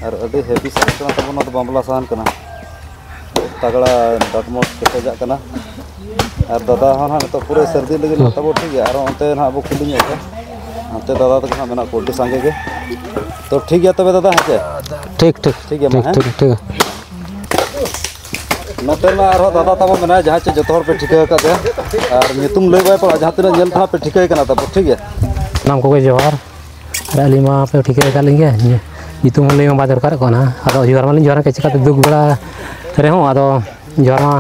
ᱟᱨ ᱟᱹᱰᱤ ᱦᱮᱵᱤ ᱥᱟᱦᱟᱱ ᱠᱟᱱᱟ ᱛᱟᱵᱚᱱ, ᱱᱚᱣᱟ ᱫᱚ ᱵᱟᱢᱵᱽᱞᱟ ᱥᱟᱦᱟᱱ ᱠᱟᱱᱟ᱾ ᱛᱟᱜᱽᱲᱟ ᱰᱟᱴᱢᱚᱴ ᱠᱮᱴᱮᱡᱟᱜ ᱠᱟᱱᱟ᱾ ᱟᱨ ᱫᱟᱫᱟ ᱦᱚᱸ ᱱᱟᱦᱟᱜ ᱱᱤᱛᱚᱜ ᱯᱩᱨᱟᱹ ᱥᱟᱹᱨᱫᱤ ᱞᱟᱹᱜᱤᱫ ᱱᱟᱦᱟᱜ ᱛᱟᱵᱚ, ᱴᱷᱤᱠ ᱜᱮᱭᱟ᱾ ᱟᱨᱚ ᱚᱱᱛᱮ ᱱᱟᱦᱟᱜ ᱵᱚ ᱠᱩᱞᱤ ᱧᱚᱜ ᱠᱚᱣᱟ, ᱚᱱᱛᱮ ᱫᱟᱫᱟ ᱛᱟᱠᱚ ᱱᱟᱦᱟᱜ ᱢᱮᱱᱟᱜ ᱠᱚᱣᱟ ᱟᱹᱰᱤ ᱥᱟᱸᱜᱮ ᱜᱮ᱾ ᱛᱚ ᱴᱷᱤᱠ ᱜᱮᱭᱟ ᱛᱚᱵᱮ ᱫᱟᱫᱟ, ᱦᱮᱸ ᱪᱮ? ᱴᱷᱤᱠ, ᱴᱷᱤᱠ, ᱴᱷᱤᱠ ᱜᱮᱭᱟ ᱢᱟ, ᱴᱷᱤᱠ, ᱦᱮᱸ? ᱴᱷᱤᱠ, ᱴᱷᱤᱠ᱾ ᱱᱚᱛᱮ ᱢᱟ ᱟᱨᱦᱚᱸ ᱫᱟᱫᱟ ᱛᱟᱵᱚ ᱢᱮᱱᱟᱭᱟ, ᱡᱟᱦᱟᱸᱭ ᱪᱮ ᱡᱚᱛᱚ ᱦᱚᱲ ᱯᱮ ᱴᱷᱤᱠᱟᱹ ᱟᱠᱟᱫᱮᱭᱟ, ᱟᱨ ᱧᱩᱛᱩᱢ ᱞᱟᱹᱭ ᱵᱟᱭ ᱯᱟᱲᱟᱜᱼᱟ, ᱡᱟᱦᱟᱸ ᱛᱤᱱᱟᱹᱜ ᱧᱮᱞ ᱛᱮᱦᱟᱸᱜ ᱯᱮ ᱴᱷᱤᱠᱟᱹᱭ ᱠᱟᱱᱟ ᱛᱟᱵᱚ, ᱴᱷᱤᱠ ᱜᱮᱭᱟ? ᱥᱟᱱᱟᱢ ᱠᱚᱜᱮ ᱡᱚᱦᱟᱨ᱾ ᱟᱨ ᱟᱹᱞᱤᱧ ᱢᱟ ᱯᱮ ᱴᱷᱤᱠᱟᱹ ᱟᱠᱟᱫ ᱞᱤᱧ ᱜᱮᱭᱟ, ᱧᱩ-, ᱧᱩᱛᱩᱢ ᱦᱚᱸ ᱞᱟᱹᱭ ᱢᱟ ᱵᱟᱭ ᱫᱚᱨᱠᱟᱨᱚᱜ ᱠᱟᱱᱟ᱾ ᱟᱫᱚ ᱡᱚᱦᱟᱨ ᱢᱟᱞᱤᱧ ᱡᱚᱦᱟᱨ ᱠᱮᱫ, ᱪᱤᱠᱟᱹᱛᱮ ᱫᱩᱠ ᱵᱮᱲᱟ ᱨᱮᱦᱚᱸ ᱟᱫᱚ ᱡᱚᱦᱟᱨ ᱢᱟ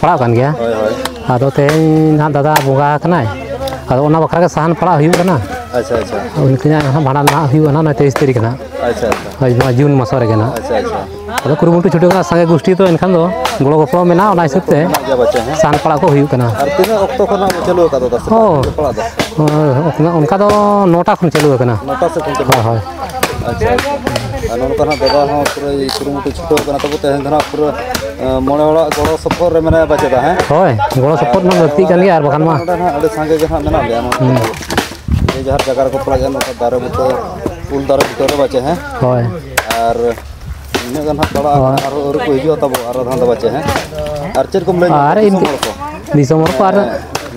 ᱯᱟᱲᱟᱜ ᱠᱟᱱ ᱜᱮᱭᱟ᱾ ᱦᱳᱭ, ᱦᱳᱭ᱾ ᱟᱫᱚ ᱛᱮᱦᱮᱧ ᱱᱟᱦᱟᱜ ᱫᱟᱫᱟ ᱵᱚᱸᱜᱟ ᱟᱠᱟᱱᱟᱭ, ᱟᱫᱚ ᱚᱱᱟ ᱵᱟᱠᱷᱨᱟ ᱜᱮ ᱥᱟᱦᱟᱱ ᱯᱟᱲᱟᱜ ᱦᱩᱭᱩᱜ ᱠᱟᱱᱟ᱾ ᱟᱪᱪᱷᱟ, ᱟᱪᱪᱷᱟ᱾ ᱩᱱᱠᱤᱱᱟᱜ ᱱᱟᱦᱟᱜ ᱵᱷᱟᱸᱰᱟᱱ ᱱᱟᱦᱟᱜ ᱦᱩᱭᱩᱜᱼᱟ ᱱᱟᱦᱟᱜ ᱱᱚᱭ ᱛᱮᱭᱤᱥ ᱛᱟᱹᱨᱤᱠᱷ ᱱᱟᱦᱟᱜ᱾ ᱟᱪᱪᱷᱟ, ᱟᱪᱪᱷᱟ᱾ ᱦᱳᱭ, ᱱᱚᱣᱟ ᱡᱩᱱ ᱢᱟᱥ ᱨᱮᱜᱮ ᱱᱟᱦᱟᱜ᱾ ᱟᱪᱪᱷᱟ, ᱟᱪᱪᱷᱟ᱾ ᱟᱫᱚ ᱠᱩᱨᱩᱢᱩᱴᱩ ᱪᱷᱩᱴᱟᱹᱣ ᱠᱟᱱᱟ ᱥᱟᱸᱜᱮ ᱜᱩᱥᱴᱤ, ᱛᱚ ᱮᱱᱠᱷᱟᱱ ᱫᱚ ᱜᱚᱲᱚ ᱜᱚᱯᱚᱲᱚ ᱢᱮᱱᱟᱜᱼᱟ, ᱚᱱᱟ ᱦᱤᱥᱟᱹᱵ ᱛᱮ ᱢᱮᱱᱟᱜ ᱜᱮᱭᱟ ᱯᱟᱪᱮ, ᱦᱮᱸ? ᱥᱟᱦᱟᱱ ᱯᱟᱲᱟᱜ ᱠᱚ ᱦᱩᱭᱩᱜ ᱠᱟᱱᱟ᱾ ᱟᱨ ᱛᱤᱱᱟᱹᱜ ᱚᱠᱛᱚ ᱠᱷᱚᱱᱟᱜ ᱵᱚ ᱪᱟᱹᱞᱩ ᱟᱠᱟᱫᱟ ᱫᱟᱫᱟ ᱥᱮ ᱦᱚᱸ᱾ ᱯᱟᱲᱟᱜ ᱫᱚ? ᱦᱳᱭ, ᱚᱱᱠᱟ ᱫᱚ ᱱᱚᱴᱟ ᱠᱷᱚᱱ ᱪᱟᱹᱞᱩ ᱟᱠᱟᱱᱟ᱾ ᱱᱚᱴᱟ ᱥᱮᱫ ᱠᱷᱚᱱ ᱪᱟᱹᱞᱩ ᱦᱳᱭ, ᱦᱳᱭ᱾ ᱟᱠᱟᱱᱟ? ᱟᱪᱪᱷᱟ, ᱟᱪᱪᱷᱟ᱾ ᱟᱨ ᱱᱚᱜᱼᱚ ᱱᱚᱝᱠᱟ ᱱᱟᱜ ᱫᱟᱫᱟ ᱦᱚᱸ ᱯᱩᱨᱟᱹ ᱠᱩᱨᱩᱢᱩᱴᱩ ᱪᱷᱩᱴᱟᱹᱣ ᱠᱟᱱᱟ᱾ ᱛᱚᱵᱮ ᱛᱮᱦᱮᱧ ᱫᱚ ᱱᱟᱜ ᱯᱩᱨᱟᱹ, ᱮᱸ, ᱢᱚᱬᱮ ᱦᱚᱲᱟᱜ ᱜᱚᱲᱚ ᱥᱚᱯᱚᱦᱚᱫ ᱨᱮ ᱢᱮᱱᱟᱭᱟ ᱯᱟᱪᱮᱫᱟ, ᱦᱮᱸ? ᱦᱳᱭ, ᱜᱚᱲᱚ ᱥᱚᱯᱚᱦᱚᱫ ᱢᱟ ᱞᱟᱹᱠᱛᱤᱜ ᱠᱟᱱ ᱜᱮᱭᱟ, ᱟᱨ ᱵᱟᱠᱷᱟᱱ ᱢᱟ ᱱᱚᱰᱮ ᱱᱟᱜ ᱟᱹᱰᱤ ᱥᱟᱸᱜᱮ ᱜᱮ ᱱᱟᱜ ᱢᱮᱱᱟᱜ ᱞᱮᱭᱟ ᱱᱚᱰᱮ ᱦᱩᱸ᱾ ᱫᱚ᱾ ᱡᱮ ᱡᱟᱦᱟᱸ ᱡᱟᱭᱜᱟ ᱨᱮᱠᱚ ᱯᱟᱲᱟᱜ ᱜᱮᱭᱟ, ᱱᱚᱝᱠᱟ ᱫᱟᱨᱮ ᱵᱩᱴᱟᱹ, ᱩᱞ ᱫᱟᱨᱮ ᱵᱩᱴᱟᱹ ᱨᱮ ᱯᱟᱪᱮ, ᱦᱮᱸ? ᱦᱳᱭ᱾ ᱟᱨ ᱤᱱᱟᱹᱜ ᱜᱟᱱ ᱦᱟᱸᱜ ᱯᱟᱲᱟᱜ ᱦᱳᱭ᱾ ᱟᱨᱦᱚᱸ ᱟᱹᱣᱨᱤ ᱠᱚ ᱦᱤᱡᱩᱜᱼᱟ ᱛᱟᱵᱚ, ᱟᱨ ᱟᱫᱷᱟᱱ ᱫᱚ ᱵᱟᱪᱮ, ᱦᱮᱸ? ᱟᱨ ᱪᱮᱫ ᱠᱚᱢ ᱞᱟᱹᱭ ᱧᱚᱜ ᱟᱨ ᱠᱚᱣᱟ ᱫᱤᱥᱚᱢ ᱤᱱᱠᱟᱹ ᱦᱚᱲ ᱠᱚ? ᱫᱤᱥᱚᱢ ᱦᱚᱲ ᱠᱚ ᱟᱨ ᱦᱮᱸ,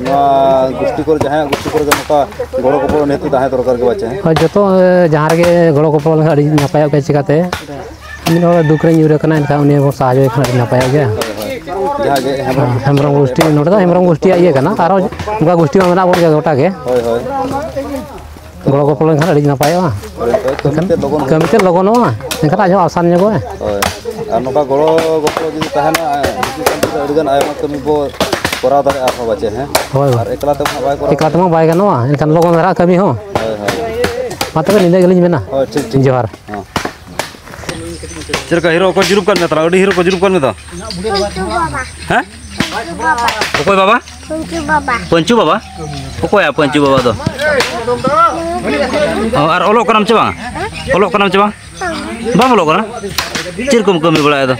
ᱱᱚᱣᱟ ᱜᱩᱥᱴᱤ ᱠᱚᱨᱮ, ᱡᱟᱦᱟᱸᱭᱟᱜ ᱜᱩᱥᱴᱤ ᱠᱚᱨᱮ ᱜᱮ ᱱᱚᱝᱠᱟ ᱜᱚᱲᱚ ᱜᱚᱯᱚᱲᱚ ᱱᱤᱦᱟᱹᱛ ᱛᱟᱦᱮᱸ ᱫᱚᱨᱠᱟᱨ ᱜᱮ ᱵᱟᱪᱮ, ᱦᱮᱸ? ᱦᱳᱭ, ᱡᱚᱛᱚ, ᱮ, ᱡᱟᱦᱟᱸ ᱨᱮᱜᱮ ᱜᱚᱲᱚ ᱜᱚᱯᱚᱲᱚ ᱞᱮᱱᱠᱷᱟᱱ ᱟᱹᱰᱤ ᱱᱟᱯᱟᱭᱚᱜ ᱜᱮᱭᱟ᱾ ᱪᱤᱠᱟᱹᱛᱮ ᱢᱤᱫ ᱦᱚᱲ ᱫᱩᱠ ᱨᱮ ᱧᱩᱨ ᱟᱠᱟᱱᱟ, ᱮᱱᱠᱷᱟᱱ ᱩᱱᱤ ᱵᱚᱱ ᱥᱟᱦᱟᱡᱽᱡᱚᱭ ᱠᱷᱟᱱ ᱟᱹᱰᱤ ᱱᱟᱯᱟᱭᱚᱜ ᱜᱮᱭᱟ᱾ ᱦᱳᱭ, ᱦᱳᱭ᱾ ᱡᱟᱦᱟᱸ ᱜᱮ ᱦᱮᱢᱵᱨᱚᱢ ᱦᱮᱸ, ᱦᱮᱢᱵᱨᱚᱢ ᱜᱩᱥᱴᱤ, ᱱᱚᱰᱮ ᱫᱚ ᱦᱮᱢᱵᱨᱚᱢ ᱜᱩᱥᱴᱤᱭᱟᱜ ᱤᱭᱟᱹ ᱠᱟᱱᱟ, ᱟᱨᱦᱚᱸ ᱚᱱᱠᱟ ᱜᱩᱥᱴᱤ ᱢᱟ ᱢᱮᱱᱟᱜ ᱵᱚᱱ ᱜᱮᱭᱟ ᱜᱚᱴᱟ ᱜᱮ᱾ ᱦᱳᱭ, ᱦᱳᱭ᱾ ᱜᱚᱲᱚ ᱜᱚᱯᱚᱲᱚ ᱞᱮᱱᱠᱷᱟᱱ ᱟᱹᱰᱤ ᱱᱟᱯᱟᱭᱚᱜᱼᱟ᱾ ᱦᱳᱭ, ᱦᱳᱭ, ᱠᱟᱹᱢᱤ ᱮᱱᱠᱷᱟᱱ ᱛᱮᱫ ᱞᱚᱜᱚᱱ ᱠᱟᱹᱢᱤ ᱛᱮᱫ ᱞᱚᱜᱚᱱᱚᱜᱼᱟ, ᱮᱱᱠᱷᱟᱱ ᱟᱡ ᱦᱚᱸ ᱟᱥᱟᱱ ᱧᱚᱜᱚᱜᱼᱟᱭ᱾ ᱦᱳᱭ, ᱟᱨ ᱱᱚᱝᱠᱟ ᱜᱚᱲᱚ ᱜᱚᱯᱚᱲᱚ ᱡᱩᱫᱤ ᱛᱟᱦᱮᱱᱟ, ᱦᱤᱡᱩᱜ ᱠᱟᱱ ᱫᱤᱱ ᱨᱮ ᱟᱹᱰᱤᱜᱟᱱ ᱟᱭᱢᱟ ᱠᱟᱹᱢᱤ ᱵᱚ ᱠᱚᱨᱟᱣ ᱫᱟᱲᱮᱭᱟᱜᱼᱟ ᱟᱨᱦᱚᱸ ᱵᱟᱪᱮ, ᱦᱮᱸ? ᱦᱳᱭ, ᱦᱳᱭ᱾ ᱟᱨ ᱮᱠᱞᱟ ᱛᱮᱢᱟ ᱵᱟᱭ ᱠᱚᱨᱟᱣ ᱮᱠᱞᱟ ᱛᱮᱢᱟ ᱵᱟᱭ ᱜᱟᱱᱚᱜᱼᱟ, ᱮᱱᱠᱷᱟᱱ ᱞᱚᱜᱚᱱ ᱫᱷᱟᱨᱟ ᱠᱟᱹᱢᱤ ᱦᱚᱸ᱾ ᱦᱳᱭ, ᱦᱳᱭ᱾ ᱢᱟ ᱛᱚᱵᱮ ᱱᱤᱱᱟᱹᱜ ᱜᱮᱞᱤᱧ ᱢᱮᱱᱟ᱾ ᱦᱳᱭ, ᱴᱷᱤᱠ, ᱴᱷᱤᱠ᱾ ᱡᱚᱦᱟᱨ᱾ ᱦᱮᱸ᱾ ᱪᱮᱫ ᱞᱮᱠᱟ ᱦᱤᱨᱳ ᱠᱚ ᱡᱩᱨᱩᱯ ᱠᱟᱱ ᱢᱮ ᱛᱟᱞᱟᱝ? ᱟᱹᱰᱤ ᱦᱤᱨᱳ ᱠᱚ ᱡᱩᱨᱩᱯ ᱠᱟᱱ ᱢᱮ ᱫᱚ᱾ ᱯᱚᱧᱪᱩ ᱵᱟᱵᱟ᱾ ᱦᱮᱸ? ᱯᱚᱧᱪᱩ ᱵᱟᱵᱟ᱾ ᱚᱠᱚᱭ ᱵᱟᱵᱟ? ᱯᱚᱧᱪᱩ ᱵᱟᱵᱟ᱾ ᱯᱚᱧᱪᱩ ᱵᱟᱵᱟ? ᱚᱠᱚᱭᱟ ᱯᱚᱧᱪᱩ ᱵᱟᱵᱟ ᱫᱚ? ᱚ, ᱟᱨ ᱚᱞᱚᱜ ᱠᱟᱱᱟᱢ ᱪᱮ ᱵᱟᱝ? ᱚᱞᱚᱜ ᱠᱟᱱᱟᱢ ᱪᱮ ᱵᱟᱝ? ᱵᱟᱢ ᱚᱞᱚᱜ ᱠᱟᱱᱟ? ᱪᱮᱫ ᱠᱚᱢ ᱠᱟᱹᱢᱤ ᱵᱟᱲᱟᱭᱮᱫᱟ?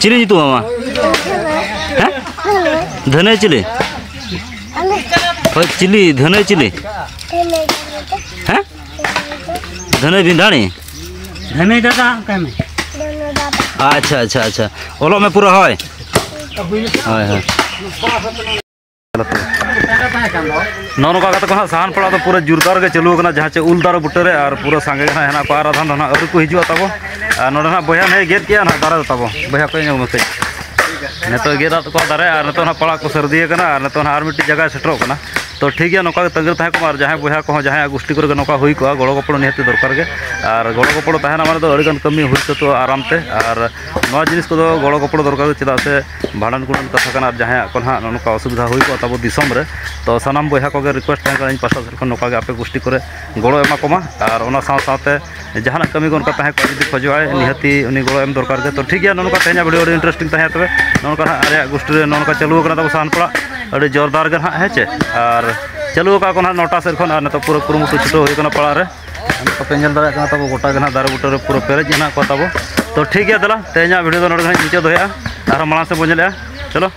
ᱪᱤᱞᱤ ᱧᱩᱛᱩᱢ ᱟᱢᱟᱜ? ᱦᱮᱸ? ᱫᱷᱟᱹᱱᱟᱹᱭ ᱪᱤᱞᱤ? ᱦᱳᱭ, ᱪᱤᱞᱤ? ᱫᱷᱟᱹᱱᱟᱹᱭ ᱪᱤᱞᱤ? ᱦᱮᱸ? ᱫᱷᱟᱹᱱᱟᱹᱭ ᱵᱤᱸᱫᱷᱟᱲᱤ? ᱫᱷᱟᱹᱱᱟᱹᱭ ᱫᱟᱫᱟ ᱚᱱᱠᱟᱭ ᱢᱮ᱾ ᱟᱪᱪᱷᱟ, ᱟᱪᱪᱷᱟ, ᱟᱪᱪᱷᱟ᱾ ᱚᱞᱚᱜ ᱢᱮ ᱯᱩᱨᱟᱹ, ᱦᱳᱭ᱾ ᱦᱳᱭ, ᱦᱳᱭ᱾ ᱱᱚᱜᱼᱚ ᱱᱚᱝᱠᱟ ᱠᱟᱛᱮ ᱠᱚ ᱦᱟᱸᱜ ᱥᱟᱦᱟᱱ ᱯᱟᱲᱟᱜ ᱫᱚ ᱯᱩᱨᱟᱹ ᱡᱳᱨᱫᱟᱨ ᱜᱮ ᱪᱟᱹᱞᱩ ᱟᱠᱟᱱᱟ, ᱡᱟᱦᱟᱸ ᱪᱮ ᱩᱞ ᱫᱟᱨᱮ ᱵᱩᱴᱟᱹ ᱨᱮ, ᱟᱨ ᱯᱩᱨᱟᱹ ᱥᱟᱸᱜᱮ ᱜᱮ ᱦᱟᱸᱜ ᱦᱮᱱᱟᱜ ᱠᱚᱣᱟ, ᱟᱨ ᱟᱫᱷᱟᱱ ᱫᱚ ᱦᱟᱸᱜ ᱟᱹᱣᱨᱤ ᱠᱚ ᱦᱤᱡᱩᱜᱼᱟ ᱛᱟᱵᱚ᱾ ᱟᱨ ᱱᱚᱰᱮ ᱦᱟᱸᱜ ᱵᱚᱭᱦᱟ ᱱᱮ ᱜᱮᱫ ᱠᱮᱜᱼᱟ ᱦᱟᱸᱜ ᱫᱟᱨᱮ ᱫᱚ ᱛᱟᱵᱚ, ᱵᱚᱭᱦᱟ ᱠᱚ ᱧᱮᱞ ᱢᱮᱥᱮ᱾ ᱱᱤᱛᱚᱜ ᱜᱮᱫ ᱟᱫ ᱛᱟᱠᱚᱣᱟ ᱫᱟᱨᱮ, ᱟᱨ ᱱᱤᱛᱚᱜ ᱦᱟᱸᱜ ᱯᱟᱲᱟᱜ ᱠᱚ ᱥᱟᱹᱨᱫᱤ ᱟᱠᱟᱱᱟ, ᱟᱨ ᱱᱤᱛᱚᱜ ᱦᱟᱸᱜ ᱟᱨ ᱢᱤᱫᱴᱤᱡ ᱡᱟᱭᱜᱟᱭ ᱥᱮᱴᱮᱨᱚᱜ ᱠᱟᱱᱟ᱾ ᱛᱚ ᱴᱷᱤᱠ ᱜᱮᱭᱟ, ᱱᱚᱝᱠᱟ ᱜᱮ ᱛᱟᱺᱜᱤ ᱨᱮ ᱛᱟᱦᱮᱸ ᱠᱚᱜ ᱢᱟ, ᱟᱨ ᱡᱟᱦᱟᱸᱭ ᱵᱚᱭᱦᱟ ᱠᱚᱦᱚᱸ ᱡᱟᱦᱟᱸᱭᱟᱜ ᱜᱩᱥᱴᱤ ᱠᱚᱨᱮ ᱜᱮ ᱱᱚᱝᱠᱟ ᱦᱩᱭ ᱠᱚᱜᱼᱟ, ᱜᱚᱲᱚ ᱜᱚᱯᱚᱲᱚ ᱱᱤᱦᱟᱹᱛ ᱜᱮ ᱫᱚᱨᱠᱟᱨ ᱜᱮ᱾ ᱟᱨ ᱜᱚᱲᱚ ᱜᱚᱯᱚᱲᱚ ᱛᱟᱦᱮᱱᱟ ᱢᱟᱱᱮ ᱫᱚ ᱟᱹᱰᱤᱜᱟᱱ ᱠᱟᱹᱢᱤ ᱦᱩᱭ ᱥᱟᱹᱛᱚᱜᱼᱟ ᱟᱨᱟᱢ ᱛᱮ᱾ ᱟᱨ ᱱᱚᱣᱟ ᱡᱤᱱᱤᱥ ᱠᱚᱫᱚ ᱜᱚᱲᱚ ᱜᱚᱯᱚᱲᱚ ᱫᱚᱨᱠᱟᱨ ᱜᱮ, ᱪᱮᱫᱟᱜ ᱥᱮ ᱵᱷᱟᱸᱰᱟᱱ ᱠᱩᱲᱟᱹᱱ ᱠᱟᱛᱷᱟ ᱠᱟᱱᱟ, ᱟᱨ ᱡᱟᱦᱟᱸᱭᱟᱜ ᱠᱚ ᱱᱟᱦᱟᱜ ᱱᱚᱜᱼᱚ ᱱᱚᱝᱠᱟ ᱚᱥᱩᱵᱤᱫᱷᱟ ᱦᱩᱭ ᱠᱚᱜᱼᱟ ᱛᱟᱵᱚ ᱫᱤᱥᱚᱢ ᱨᱮ, ᱛᱚ ᱥᱟᱱᱟᱢ ᱵᱚᱭᱦᱟ ᱠᱚᱜᱮ ᱨᱤᱠᱩᱭᱮᱥᱴ ᱛᱟᱦᱮᱸ ᱠᱟᱱᱟ ᱤᱧ ᱯᱟᱥᱴᱟ ᱥᱮᱫ ᱠᱷᱚᱱ ᱱᱚᱝᱠᱟ ᱜᱮ ᱟᱯᱮ ᱜᱩᱥᱴᱤ ᱠᱚᱨᱮ ᱜᱚᱲᱚ ᱮᱢᱟ ᱠᱚᱢᱟ, ᱟᱨ ᱚᱱᱟ ᱥᱟᱶ ᱥᱟᱶᱛᱮ ᱡᱟᱦᱟᱱᱟᱜ ᱠᱟᱹᱢᱤ ᱠᱚ ᱚᱱᱠᱟ ᱛᱟᱦᱮᱸ ᱠᱚᱜᱼᱟ, ᱡᱩᱫᱤ ᱠᱷᱚᱡᱚᱜᱼᱟᱭ, ᱱᱤᱦᱟᱹᱛᱤ ᱩᱱᱤ ᱜᱚᱲᱚ ᱮᱢ ᱫᱚᱨᱠᱟᱨ ᱜᱮ᱾ ᱛᱚ ᱴᱷᱤᱠ ᱜᱮᱭᱟ, ᱱᱚᱜᱼᱚ ᱱᱚᱝᱠᱟ ᱛᱮᱦᱮᱧᱟᱜ ᱵᱷᱤᱰᱤᱭᱳ ᱟᱹᱰᱤ ᱤᱱᱴᱟᱨᱮᱥᱴᱤᱝ ᱛᱟᱦᱮᱸ ᱛᱚᱵᱮ᱾ ᱱᱚᱜᱼᱚ ᱱᱚᱝᱠᱟ ᱦᱟᱸᱜ ᱟᱞᱮᱭᱟᱜ ᱜᱩᱥᱴᱤ ᱨᱮ ᱱᱚᱜᱼᱚ ᱱᱚᱝᱠᱟ ᱪᱟᱹᱞᱩ ᱟᱠᱟᱱᱟ ᱛᱟᱵᱚ ᱥᱟᱦᱟᱱ ᱯᱟᱲᱟᱜ, ᱟᱹᱰᱤ ᱡᱳᱨᱫᱟᱨ ᱜᱮ ᱱᱟᱦᱟᱜ, ᱦᱮᱸ ᱪᱮ? ᱟᱨ ᱪᱟᱹᱞᱩ ᱟᱠᱟᱫ ᱠᱚ ᱱᱟᱦᱟᱜ ᱱᱚᱴᱟ ᱥᱮᱫ ᱠᱷᱚᱱ, ᱟᱨ ᱱᱤᱛᱚᱜ ᱯᱩᱨᱟᱹ ᱠᱩᱨᱩᱢᱩᱴᱩ ᱪᱷᱩᱴᱟᱹᱣ ᱦᱩᱭ ᱟᱠᱟᱱᱟ ᱯᱟᱲᱟᱜ ᱨᱮ᱾ ᱱᱚᱜᱼᱚ ᱱᱚᱝᱠᱟ ᱯᱮ ᱧᱮᱞ ᱫᱟᱲᱮᱭᱟᱜ ᱠᱟᱱᱟ ᱛᱟᱵᱚ ᱜᱚᱴᱟ ᱜᱮ ᱱᱟᱦᱟᱜ ᱫᱟᱨᱮ ᱵᱩᱴᱟᱹ ᱨᱮ ᱯᱩᱨᱟᱹ ᱯᱮᱨᱮᱡ ᱜᱮ ᱱᱟᱦᱟᱜ ᱠᱚ ᱛᱟᱵᱚ᱾ ᱛᱚ ᱴᱷᱤᱠ ᱜᱮᱭᱟ, ᱫᱮᱞᱟ ᱛᱮᱦᱮᱧᱟᱜ ᱵᱷᱤᱰᱤᱭᱳ ᱫᱚ ᱱᱚᱰᱮ ᱜᱮ ᱱᱟᱦᱟᱜ ᱢᱩᱪᱟᱹᱫ ᱫᱚᱦᱚᱭᱟ, ᱟᱨᱦᱚᱸ ᱢᱟᱲᱟᱝ ᱥᱮᱫ ᱵᱚᱱ ᱧᱮᱞᱮᱜᱼᱟ᱾ ᱪᱚᱞᱚ᱾